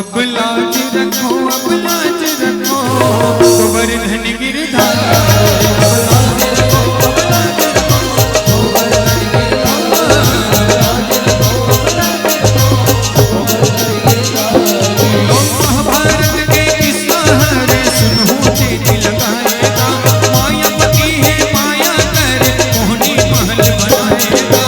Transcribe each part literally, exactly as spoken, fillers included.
अब लाज रखो, अब लाज रखो, गोवर्धन गिरधारी। अब लाज रखो, अब लाज रखो, गोवर्धन गिरधारी। अब लाज रखो, अब लाज रखो, गोवर्धन गिरधारी। ओ महाभारत के किस्सा हरे, सुनहु चेत लगाएगा। मायापति हे माया करे, मोहनी महल बनाएगा।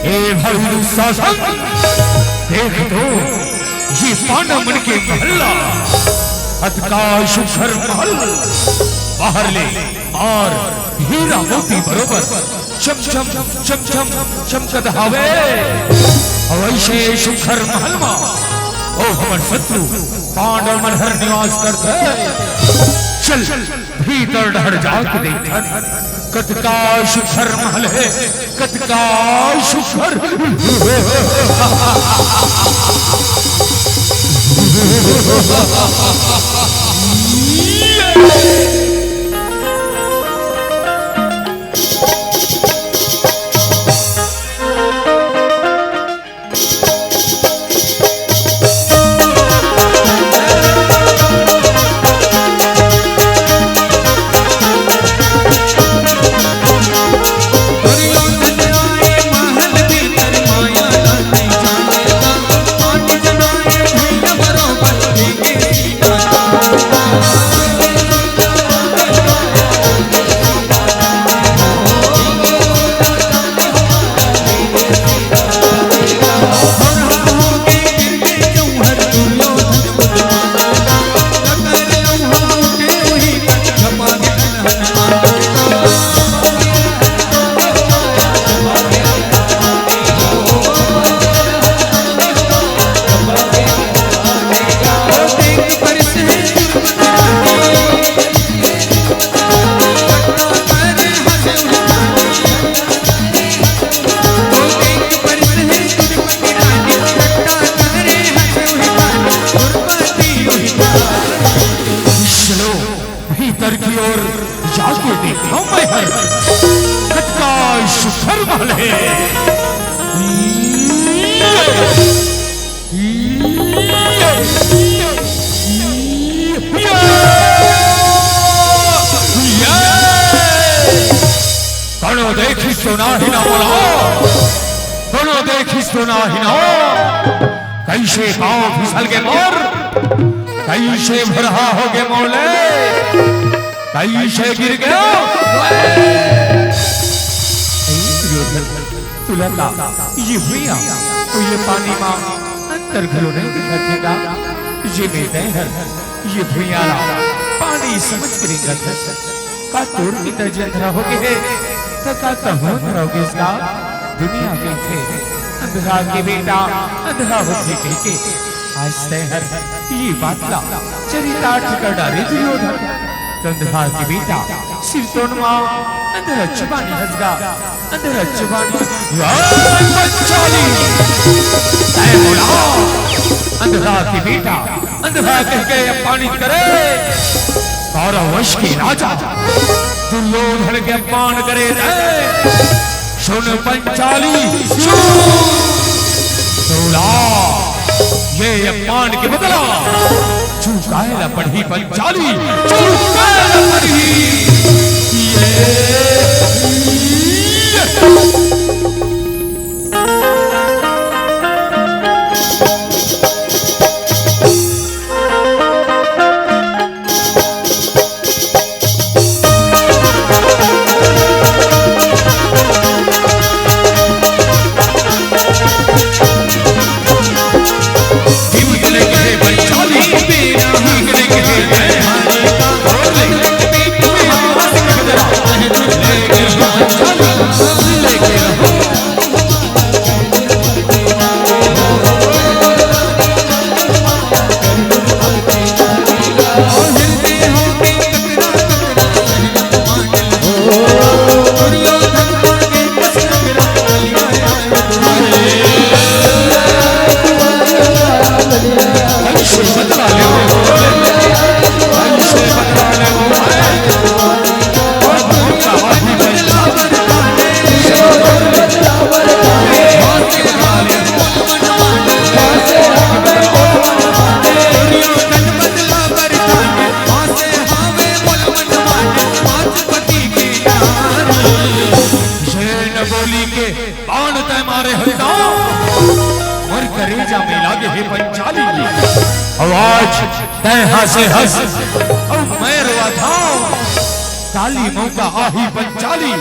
ए भाई दुशासन, देख तो ये पांडव मन के महल ला, अतका सुघर महल, बाहर ले और हीरा मोती बरोबर चमचम चमचम चमकत हावे। अउ अइसे सुघर महल मा ओ हमर शत्रु पांडव मन हर निवास करथे। चल भीतर डहर जाके देखथन, कतका सुघर महल हे, कतका सुघर। चलो भीतर की ओर जाके देखता हूँ मैं हर, कतका सुघर महल हे। कोनो देखिस तो नाही ना मोला, कोनो देखिस तो नाही ना। कइसे पाँव फिसल गे मोर, कइसे भुरहा हो गे मोले, कइसे गिर गेंव। ए दुर्योधन, तुला का ये भुइयां अउ ये पानी मा अंतर घलो नइ दिखत हे का? ये में तैं हर ये भुइयां ला पानी समझ के रेंगत हस। का तोर पिताजी अंधरा हो गे हे, त का तहूँ अंधरा हो गेस का? दुनिया कहिथे, अंधरा के बेटा अंधरा होथे कहिके। आज तैं हर ये बात ला चरितार्थ कर डारे दुर्योधन। त अंधरा के बेटा सिरतोन मा अंधरा चुबानी हस गा, अंधरा चुबानी। वाह, पंचाली! तैं मोला अंधरा के बेटा अंधरा कहिके अपमानित करे। कौरव वंश के राजा दुर्योधन के अपमान करे तैं। सुन पंचाली, सुन। तोला ये अपमान के बदला चुकाए ला पड़ही पंचाली, चुकाए ला पड़ही। ये अउ आज तैं हाँसे हँस, अउ मैं रोवत हँव। काली मौका आही पंचाली,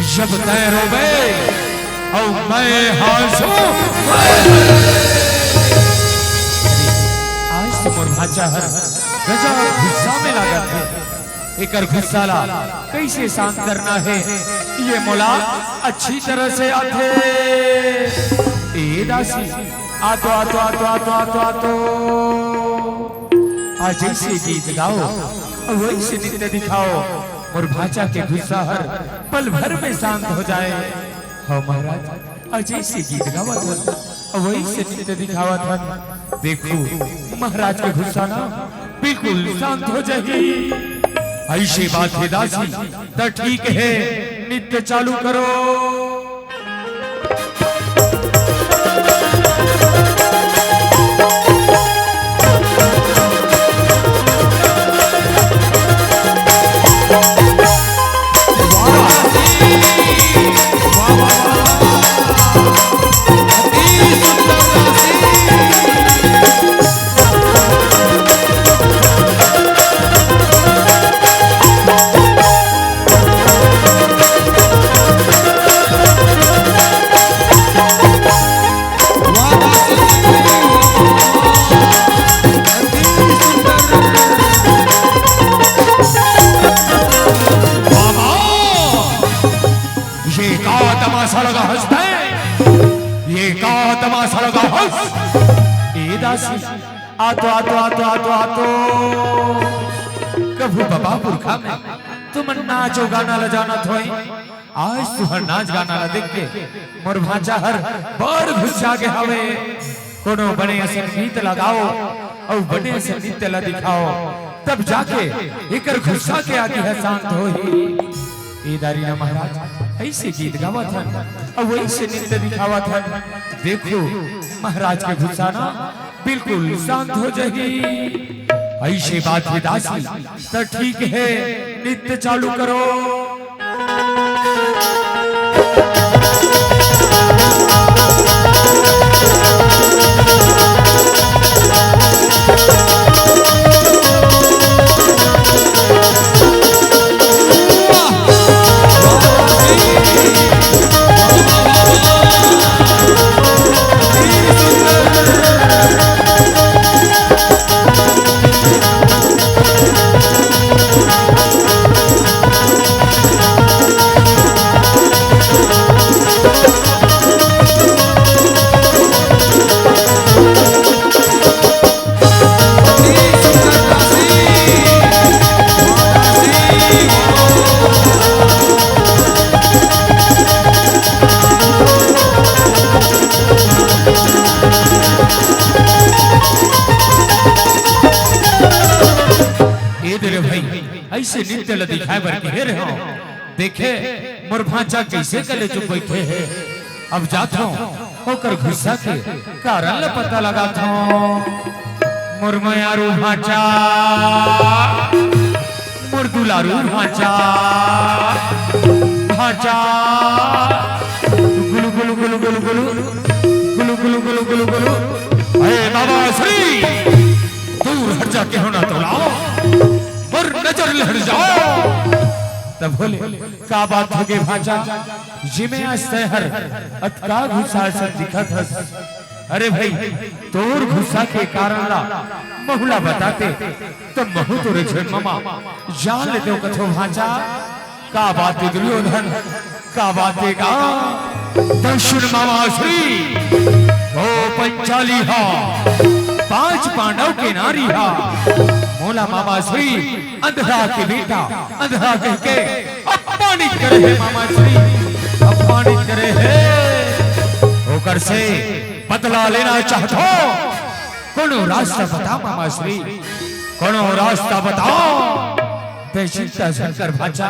जब तैं रोबे, अउ मैं हाँसहूँ। आज तो मोर भाँचा हर गजब गुस्सा में लागत हे। एकर गुस्सा ला कइसे शांत करना हे, ये मोला अच्छी तरह से आथे। ए दासी, आ तो, आ तो, आ तो, आ तो, आ तो, आ तो। आज जइसे गीत गाओ, वइसे नृत्य दिखाओ, मोर भाँचा के गुस्सा हर पल भर में शांत हो जाए। हव महाराज, अउ जइसे गीत गावत हन, अउ वइसे नृत्य दिखावत हन। देखो, महाराज के गुस्सा ना बिल्कुल शांत हो जाही। अइसे बात हे दासी, त ठीक हे, नृत्य चालू करो। ये का तमाशा लगा हँस तैं? ये का तमाशा लगा हँस? ए दासी, आ तो, आ तो, आ तो, आ तो, आ तो। कभू बबा पुरखा में तुमन नाच अउ गाना ल जानत होय, आज तुँहर नाच गाना ल देख के मोर भाँचा हर बड़ गुस्सा गे हवे। कोनो बने असन गीत ल गाओ अउ बने असन नृत्य ल दिखाओ, तब जाके एकर गुस्सा के आगी ह शांत होही। ए दारी ना महाराज, अइसे गीत गावत हन अउ अइसे नृत्य दिखावत हन। देखो, महाराज के गुस्सा ना बिल्कुल शांत हो जाही। अइसे बात हे दासी, त ठीक हे, नृत्य चालू करो। ए दे रे भाई, अइसे नृत्य ल दिखाए बर कहे रहे हँव। देखे, मोर भाँचा कइसे कलेचुप बइठे हे। अब जाथँव, ओकर गुस्सा के कारण ल पता लगाथँव। मोर मयारू भाँचा, मोर दुलारू भाँचा, भाँचा, गुलु गुलु गुलु गुलु गुलु, गुलु गुलु गुलु गुलु गुलु। अरे बाबा श्री, दूर हट जा, केहेंव ना तोला, मोर नजर ले हट जा। त बोले, का बात होगे भाँचा, जेमे आज तैं हर अतका गुस्सा असन दिखत हस? अरे भाई, तोर गुस्सा के कारण ला महूँ ला बताते, त महूँ तोरे झोंट म जान लेतेंव कथों भाँचा। का बात हे दुर्योधन, का बात हे गा? त सुन मामा श्री, ओ पंचाली हा, पाँच पांडव के नारी हा, मोला मामा श्री अंधरा के बेटा, अंधरा कहिके अपमानित करे हे मामा श्री, अपमानित करे हे। ओकर से बदला लेना चाहथों, कोनो रास्ता बता मामा श्री, कोनो रास्ता बता। तैं चिंता झन कर भाँचा,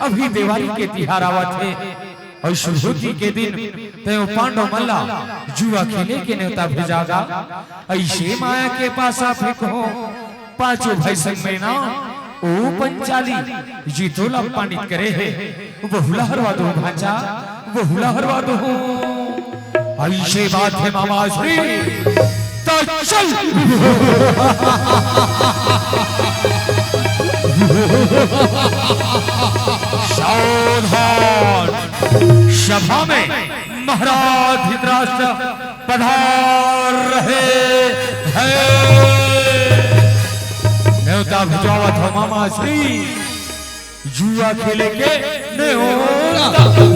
अभी देवारी के तिहार आवत हे, अउ शुभ होती के दिन तैं ओ पांडव मन ला जुआ खेले के नेवता भेजा गा। अइसे माया के पासा फेंकहूँ, पाँचों भाई संग में ना, ओ पंचाली जी तोला अपमानित करे हे, वहू ला हरवा दूँ भाँचा, वहू ला हरवा दूँ। अइसे बात हे मामा श्री, त चल। सावधान, सभा में महाराज धृतराष्ट्र पधार रहे हैं। नेवता भिजवावत हंव मामा श्री। जुआ खेले के नेवता।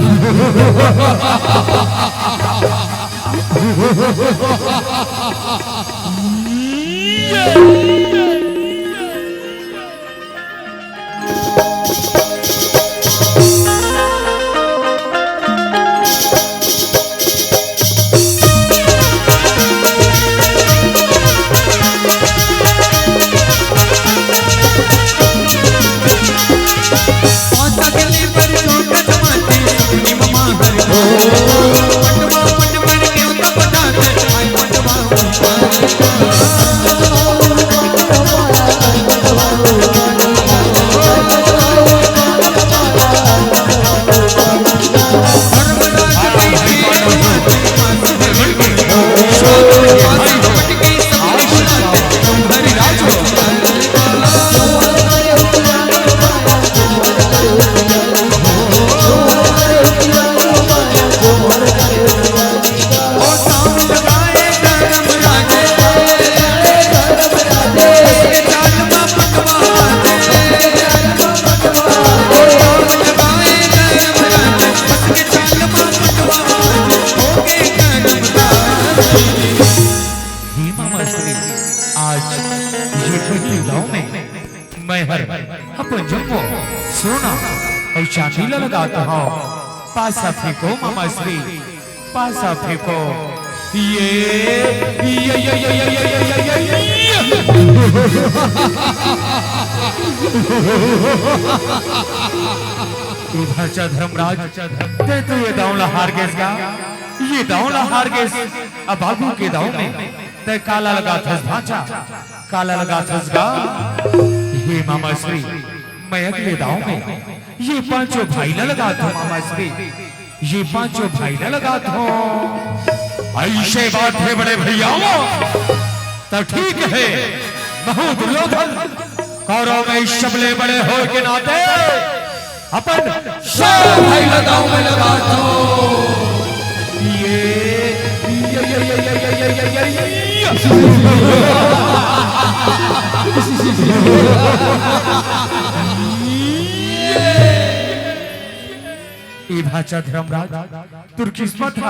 हे मामा श्री, आज ये पहली दांव में मैं हर अपन जम्मो सोना अउ चांदी ला लगात हंव। पासा फेंको मामा श्री, पासा फेंको। ये, ये, ये। ए भांचा धर्मराज, तैं तो ये दांव ला हार गेस गा, ये दांव ला हार गेस। अब आगू के दांव में तैं काला लगाथस भांचा, काला लगाथस गा। हे मामा श्री, मैं अगले दांव में ये पांचों भाई ला लगात हंव मामा श्री, ये पांचों भाई ला लगात हंव। अइसे बात हे बड़े भइया, त ठीक हे। महूं दुर्योधन कौरव में सबले बड़े होय के नाते अपन सब भाई ला दांव में लगात हंव। ये, ये, ये। ए भांचा धर्मराज, तोर किस्मत ह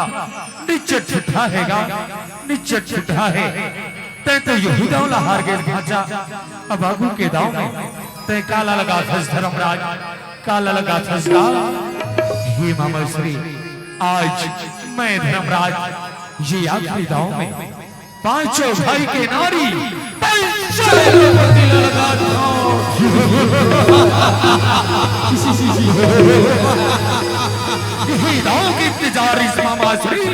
निच्चट फुटहा हे गा, निच्चट फुटहा हे। तैं तो यहू दांव ला हार गेस भांचा। अब आगू के दांव में तैं काला लगाथस धर्मराज, काला लगाथस गा। हे मामा श्री, आज मैं धर्मराज ये आखिरी दांव में पांचों भाई के नारी पंचायत पति ला लगात हंव। ये दांव के इंतजार रिहिस मामा श्री,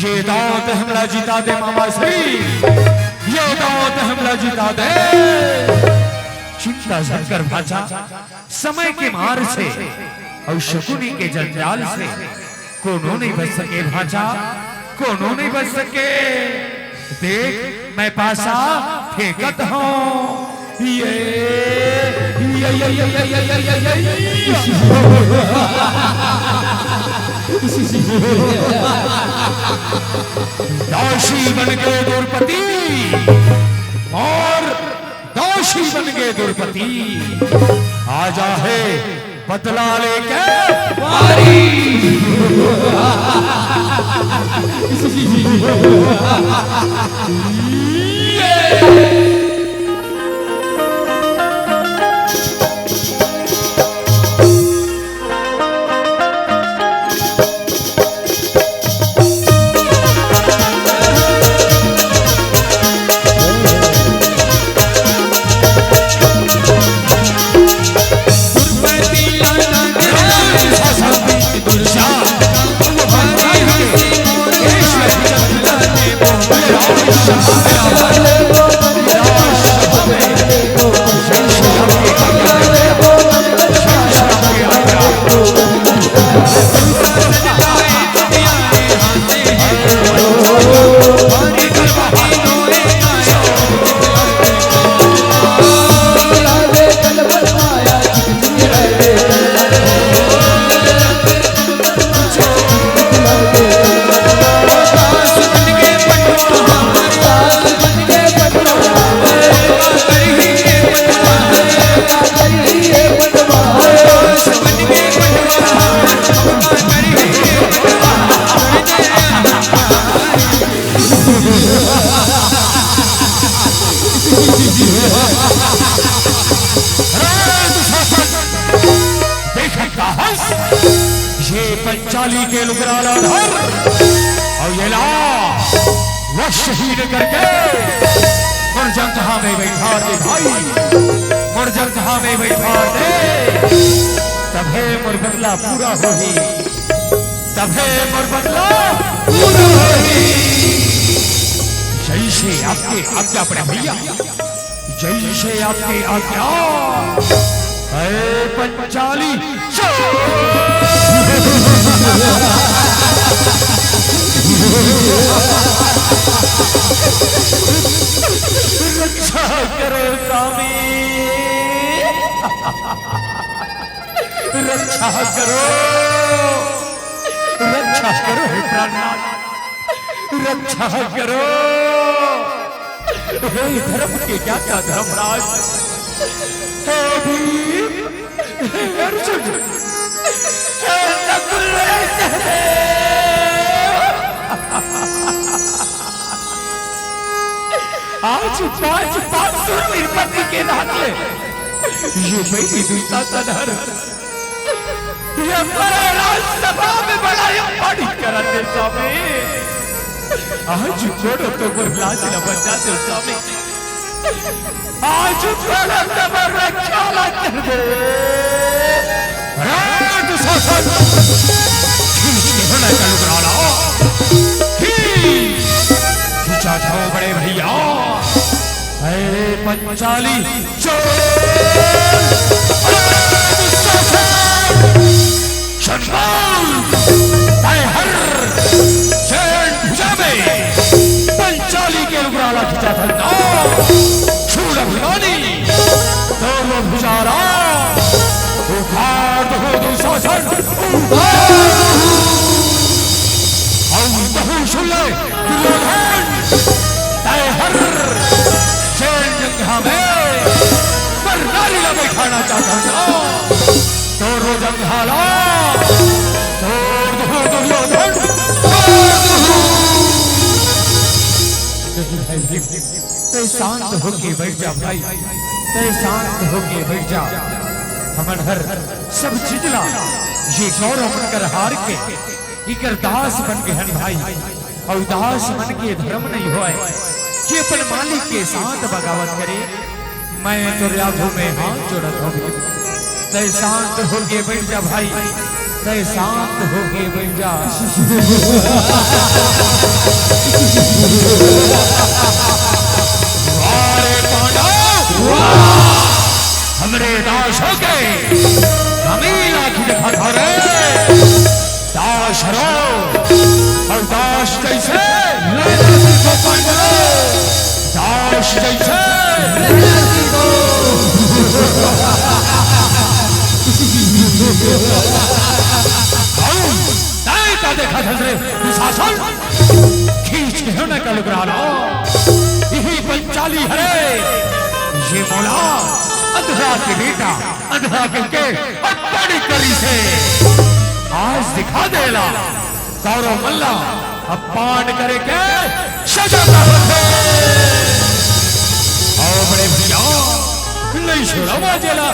ये दांव तैं हमला जिता दे मामा श्री, ये दांव तैं हमला जिता दे। चिंता झन कर भांचा, समय के मार से अउ शकुनी के जंजाल से कोनो नइ बच सके भांचा, कोनो नइ बच सके। देख, मैं पासा फेंकत हंव। ये, ये, ये। दासी बन के द्रौपदी अउ दासी बन के द्रौपदी, आजा हे बदला लेके मारी। काली के लुगरा ला धर अउ ये ला वशहीन करके मोर जंघा में बइठार दे भाई, मोर जंघा में बइठार दे, तभे मोर बदला पूरा होही, तभे मोर बदला पूरा होही। जैसे आपके आज्ञा पड़े भैया, जैसे आपकी आज्ञा। अरे पंचाली, रक्षा करो स्वामी, रक्षा करो, रक्षा करो हे प्राणनाथ, रक्षा करो। हे धर्म के ज्ञाता धर्मराज, हे भीम, हे अर्जुन, हे नकुल, हे सहदेव। आज पांच पांच सौ वीर पति के नाते ये बैरी दुशासन हर ये बड़ा राजसभा में बड़ा ये पानी करत हे स्वामी। आज छोड़ो तो मोर लाज ला बचा दे स्वामी। आज छोड़ो तो मोर रक्षा ला कर दे। अरे दुशासन, खींच के हृदय का लुगरा लाओ। खींच, खींचा जाओ बड़े भैया। अरे पंचाली, चोर! अरे दुशासन! शंबल! तय हर! जैन भुजा में! पंचाली के लुगरा ला खींचा था। शूल अभिमानी! दोनों भुजा ला! उखाड़ दो दुशासन! उखाड़ दो! अउ दहु सुन ले! दुर्योधन, तय हर जैन जंघा में प्रणाली ला बैठाना चाहता था। तोरो जंघा ला, तोड़ दो दुर्योधन, तोड़ दो। नहीं भाई, तय शांत होके बैठ जा भाई, तय शांत होके बैठ जा। हमन हर सब चीज ला ये गौरव मनकर हार के इकर दास बन गे हन भाई, अउ दास मन के धर्म नहीं होय कि अपन मालिक के साथ बगावत करे। मैं तोर आगू में हाथ जोड़त हूँ, तय शांत होके बैठ जा भाई, तय शांत होके बैठ जा। वाह रे पांडव, वाह! हमरे दास होके हमी लाठी दिखा रे। दास हरो, अउ दास जैसे दास जैसे अउ तय का देखा था रे दुशासन, खींच के होने का लुगरा ला। यही पंचाली हरे, ये मोला अंधरा के बेटा, अंधरा के, के पानी करी से आज दिखा देला गौरव मल्ला। अब पान करे के सजा का होथे। आओ बड़े भैया, नहीं छोड़ा बाजेला।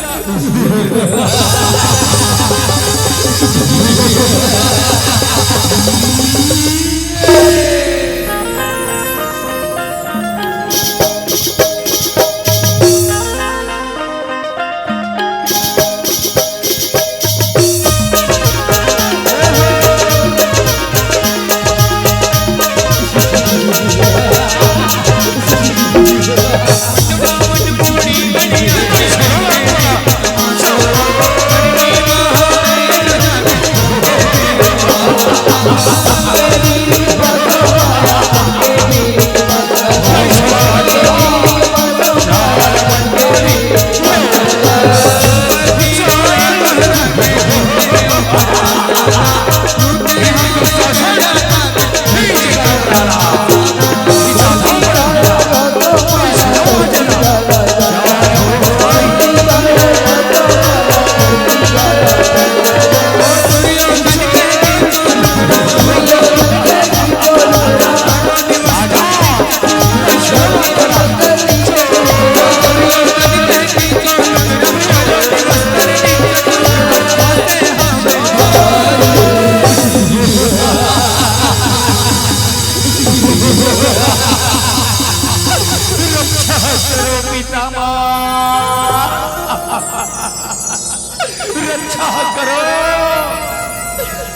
रक्षा करो।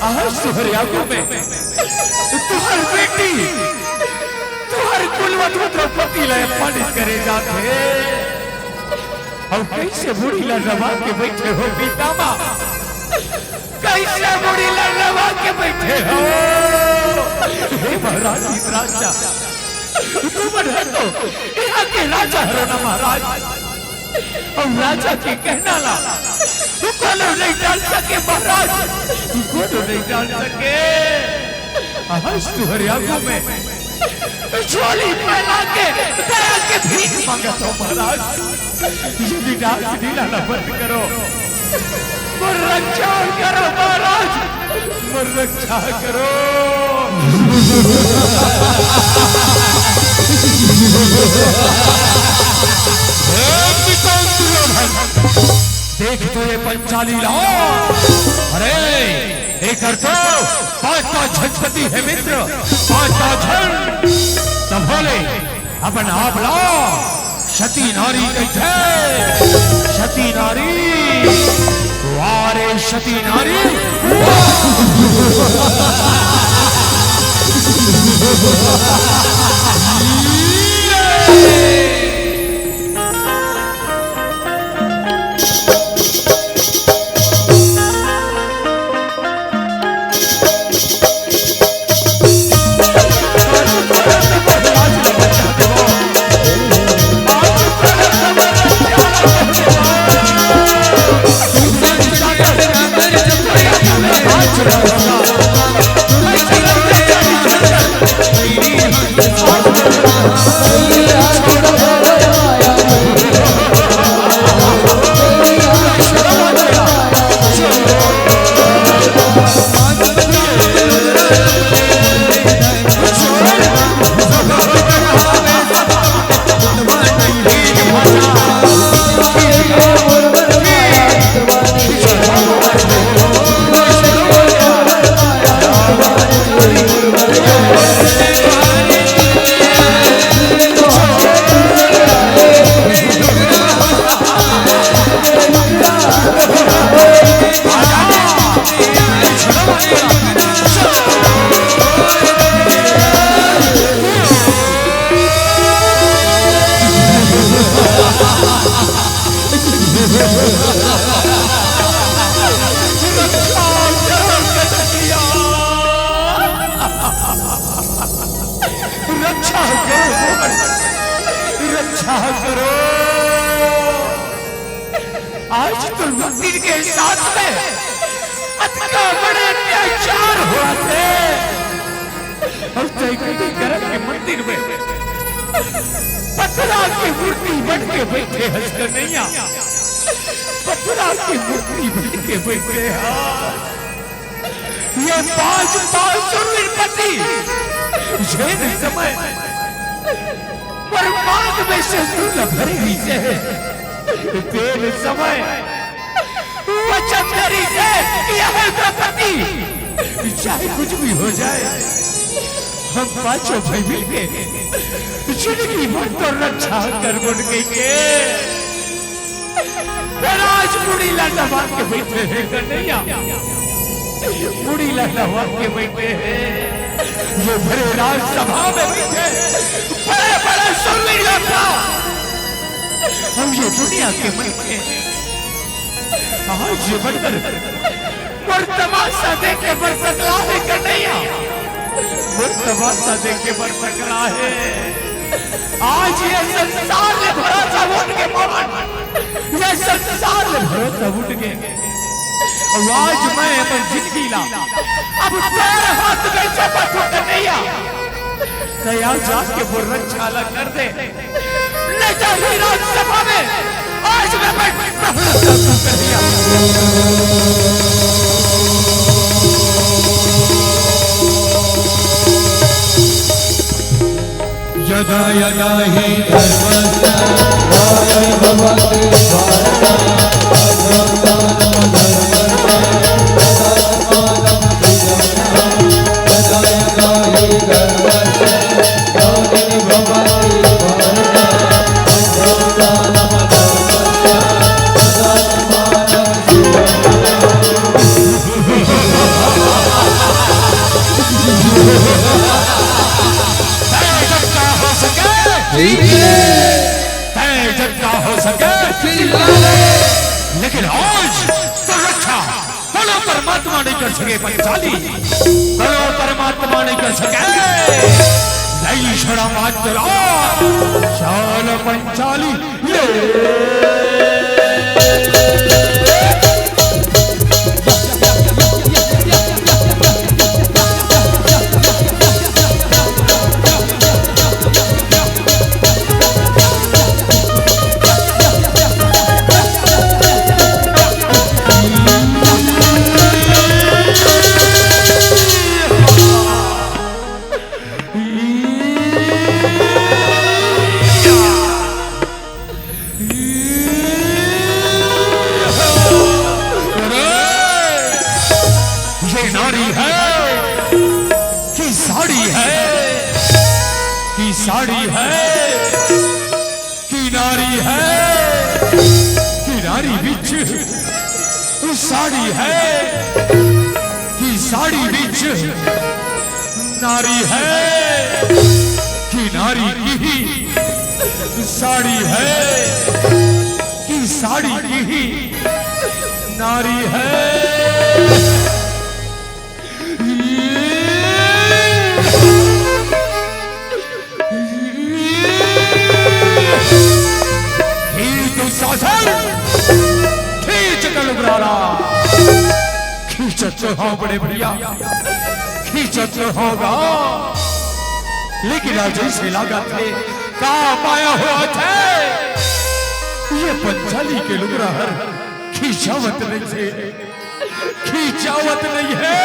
आज तुहर आगू में तुहर बेटी, तुहर कुलवधू द्रौपदी ला अपमानित करे जात हे। अउ कइसे मुड़ी ला नवा के बइठे हो पितामह? कइसे मुड़ी ला नवा के बइठे हो? हे महाराज धृतराष्ट्र, तुमन ह तो इहाँ के राजा हरो ना महाराज। अउ राजा के कहना ला कोनो नइ टाल सके महाराज, कोनो नइ टाल सके। आज तुहर आगू में झोली फैला के दया के भीख मांगत हो महाराज। ये विनाश लीला ला बंद करो, मोर रक्षा करो महाराज, मोर रक्षा करो। हे पिता दुर्योधन, देख तो ये पंचाली ला। अरे, एकर तो पांच पांच झन पति हे मित्र, पांच पांच झन। संभो ले, अपन आप ला। सती नारी कहिथे, सती नारी, वाह रे सती नारी, वाह। रक्षा करो, रक्षा करो। आज तो लुटिन के साथ में अतका बड़े अत्याचार होवत हे। अउ तैं कथे करम के मंदिर में पथरा के मूर्ति बन के बइठे हस कन्हैया, पथरा के मूर्ति बन के बइठे हस। ये पांच पांच सुरवीर पति जेन समय मोर मांग में सिंदूर ल भरे रिहिसे, तेन समय वचन दे रिहिसे कि हे द्रौपदी, चाहे कुछ भी हो जाए, हम पांचों भाई मिलके जिंदगी भर तोर रक्षा करबो कहिके। महाराज मुड़ी ला नवा के बइठे हे कन्हैया, मुड़ी ला नवा के बइठे हे। ये भरे राजसभा में बइठे बड़े बड़े सुरवीर योद्धा, हम ये दुनिया के मनखे आज ये बंदर मोर तमाशा देखे बर सकला हे कन्हैया, मोर तमाशा देखे बर सकला हे। आज ये संसार ले भरोसा उठ गे मोर, ये संसार ले भरोसा उठ गे। अउ आज मैं अपन जिंदगी ला अब तोर हाथ में सौंपत हंव कन्हैया, दया जाके मोर रक्षा ला कर दे। ले जा ही राजसभा में, आज मैं बैठ प्रभु का तू कन्हैया। यदा यदा हि धर्मस्य ग्लानिर्भवति भारत, अभ्युत्थानमधर्मस्य, तदात्मानं सृजाम्यहम्। यदा यदा हि धर्मस्य ग्लानिर्भवति भारत, अभ्युत्थानमधर्मस्य, तदात्मानं सृजाम्यहम्। लेकिन आज तोर रक्षा कोनो परमात्मा नइ कर सके पंचाली, कोनो परमात्मा नइ कर सके। लई छड़ा मात चला, चल पंचाली, ले। ये नारी है कि साड़ी है, कि साड़ी है, कि नारी है, कि नारी बिच साड़ी है, कि साड़ी बिच नारी है, कि नारी की ही साड़ी है, कि साड़ी की ही नारी है। खींच दुशासन, खींच तलवारा। खींचत तो हंव बड़े भैया, खींचत तो हंव गा, लेकिन आज अइसे लागत हे का माया होवत हे, ये पंचाली के लुगरा हर खींचावत नइ हे, खींचावत नइ हे।